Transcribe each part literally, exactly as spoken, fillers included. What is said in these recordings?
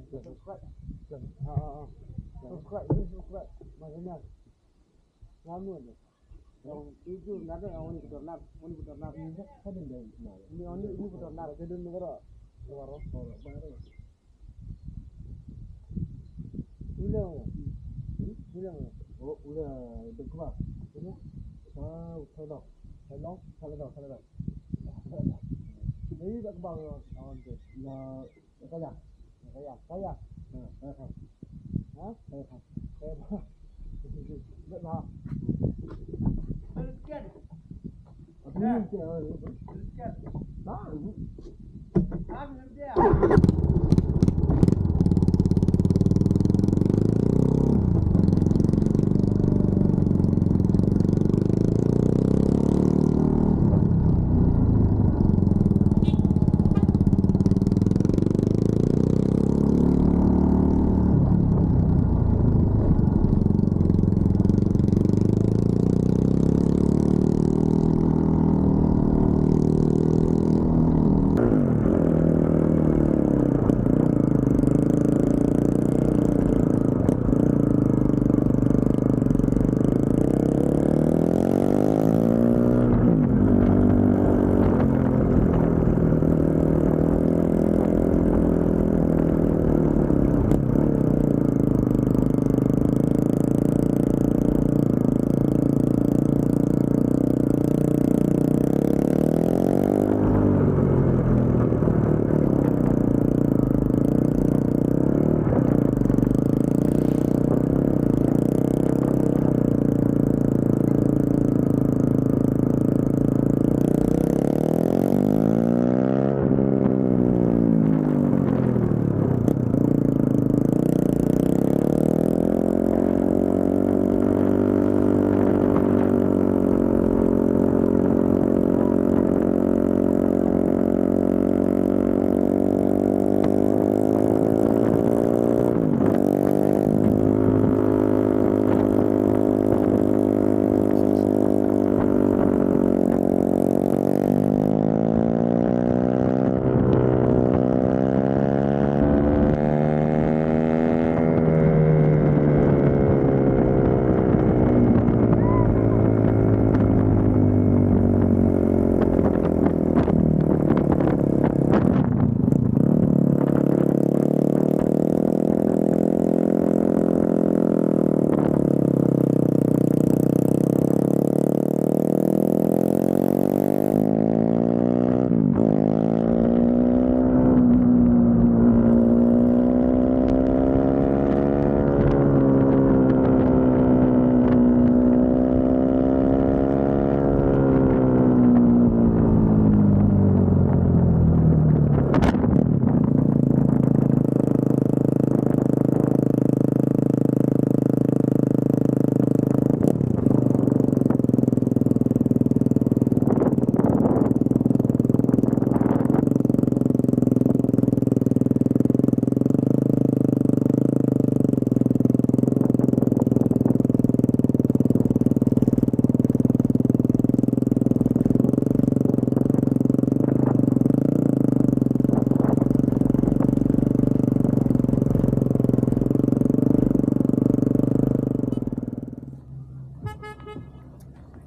Subscribe. Ah, ah, ah. Subscribe, subscribe. Maksudnya. Lama tu. Yang itu, nada yang ini betul, nada, ini betul, nada. Ini, ini betul, nada. Jadi negara. Baru, baru, baru. Ulang. Hmm? Ulang. Oh, ulang. Dah keluar. Ini? Ah, salah. Salah? Salah dah, salah dah. Ini dah keluar, awan tu. Ya, Kaya. Kaya. Kaya. Ha, ha, ha. Ha? Kaya, ha. Kaya, ha. Kaya, ha. Teruskan. Apa ni? Teruskan. Baru. Baru dia.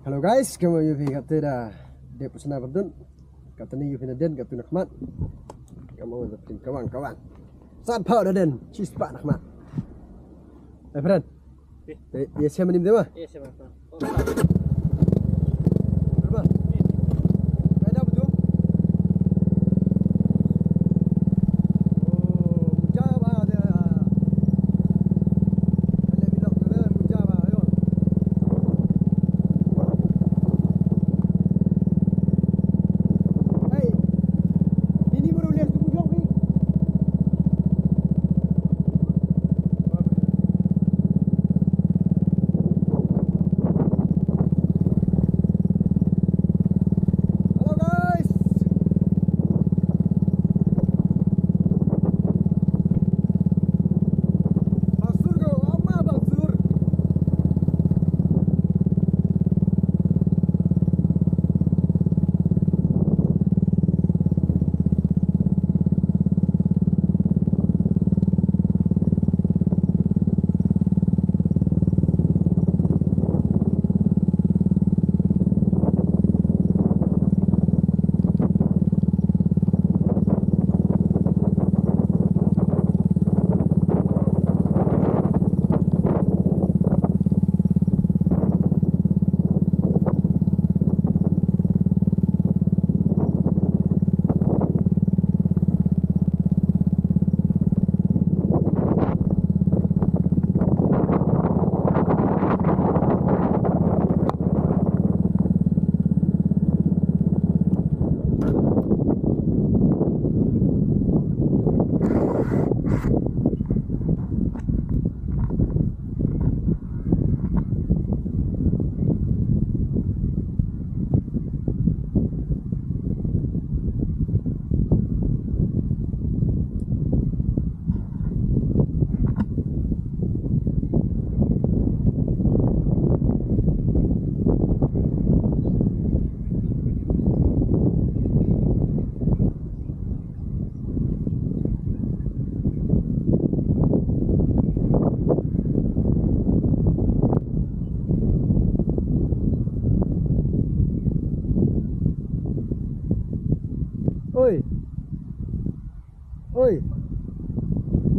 Hello guys, kamwa yoo phi? Katni da dep u sna pyrtuid. Katni yoo phi na dien, katni na khmat. Kamwa da phi, kawang, kawang. Sat phaw da dien, chispah na khmat. Eh, friend. Ye, ye, siapa ni, Dewa? Ye, siapa, Dewa? Berapa? Ada betul? Oh, mucha ba, ada. Ada bilok, ada mucha ba, ayo. Hey, ini baru lihat tu bujang ni.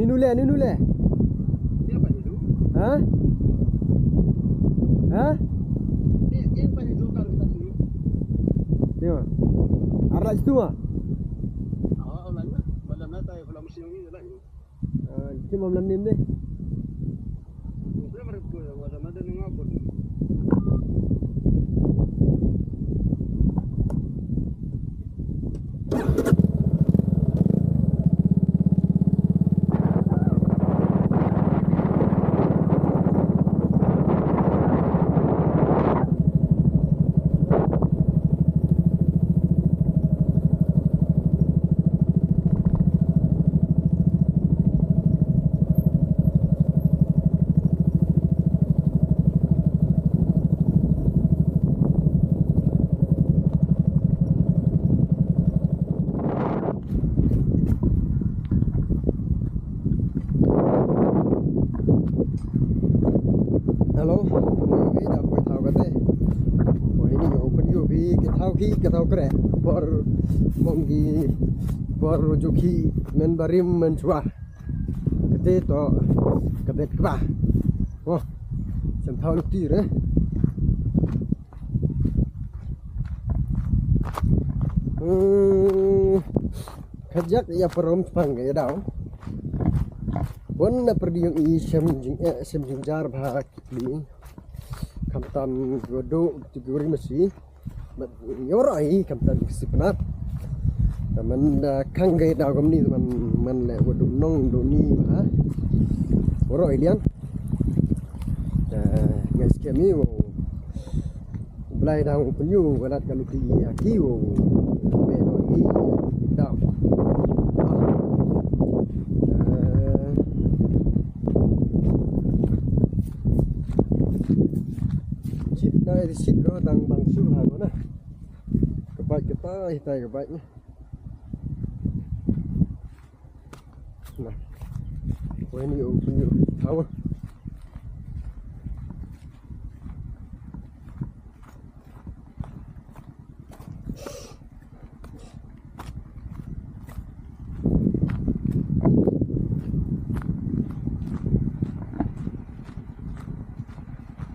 Ninu le, ninu le. Ha? Ha? Ar la chitu ma? Ah, kim mam lam nim de. Hello, wi da poi thaw kate. Poi ni yo pun yo phi ke thaw ki ke thaw kre. Por mong ki por ju ki men barim men chwa. Kate to ka bet kba. Oh, sem thaw luk ti re. Hmm, kajak ya parom chpang ya daw. Wan na perdi yong i sem jing, eh, sem jing jar bha kipli. Kam tam godo ti guri masi. Mat yoroi kam tam si penat. Taman da kang gai daw kam ni taman man le wadu nong do ni ha. Yoroi liang. Da ngai skem ni wo. Blai daw penyu walat ka luti ya ki wo. Be no ni daw. Chit na ri chit ko dang bang sur ha ko na. Ka bike kata, hitai ka bike ni. Na. Wei ni u, ni u. Awa.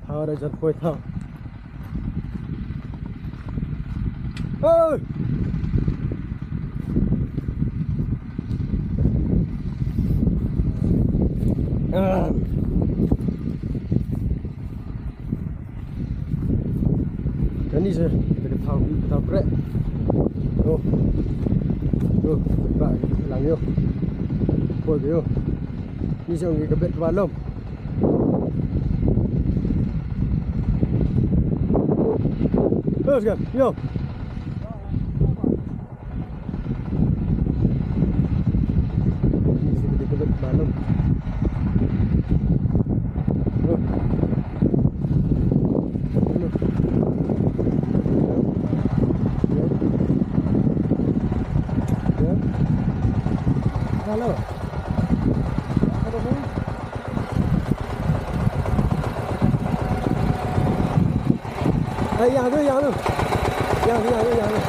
Thaw da jan poi thaw. Oi! Ah. Kani se, kita ka thaw, ka thaw krek. Yo. Yo, ba, lang yo. Poi yo. Ni se ong ka bet ka balom. Terus kan, yo. Hello. Ai, yang tu, yang tu. Yang tu, yang tu, yang tu.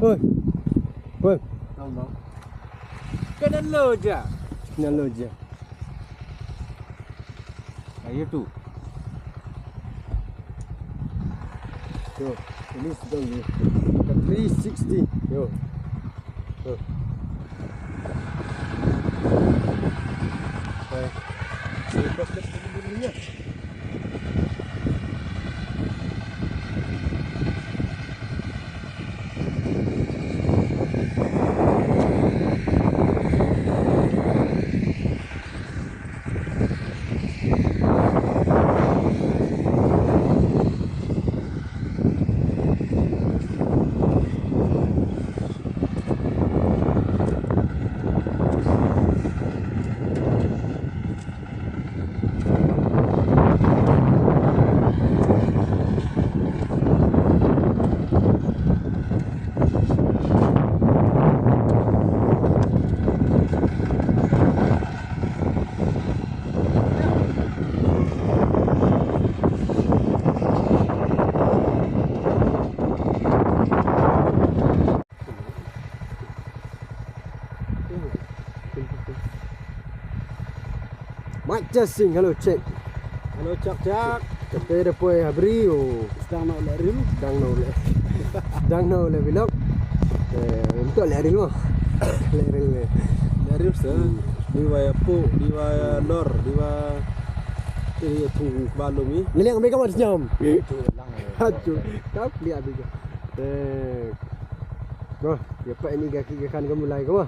Oi. Oi. Kenalo ja. Kenalo ja. Ayo tu. Yo, ini sedang ni. Ka three sixty. Yo. Yo. Okay. So, proses dulu ni ya. Mike testing, hello, check. Hello, check, check. Katte da poi ha bri o. Sdang noh leh reel. Sdang noh leh. Sdang noh leh vlog. Eh, em toh leh reel mo. Leh reel leh. Leh reel sa. Hmm. Di wa ya pu, di wa ya lor, di wa, eh, ya thung ba lum i. Ngi liang America mo sñiaw. Hachu. Kap liang America. Eh. Mo, ya pa ini ka ki ka khan ka Mulai ka mo.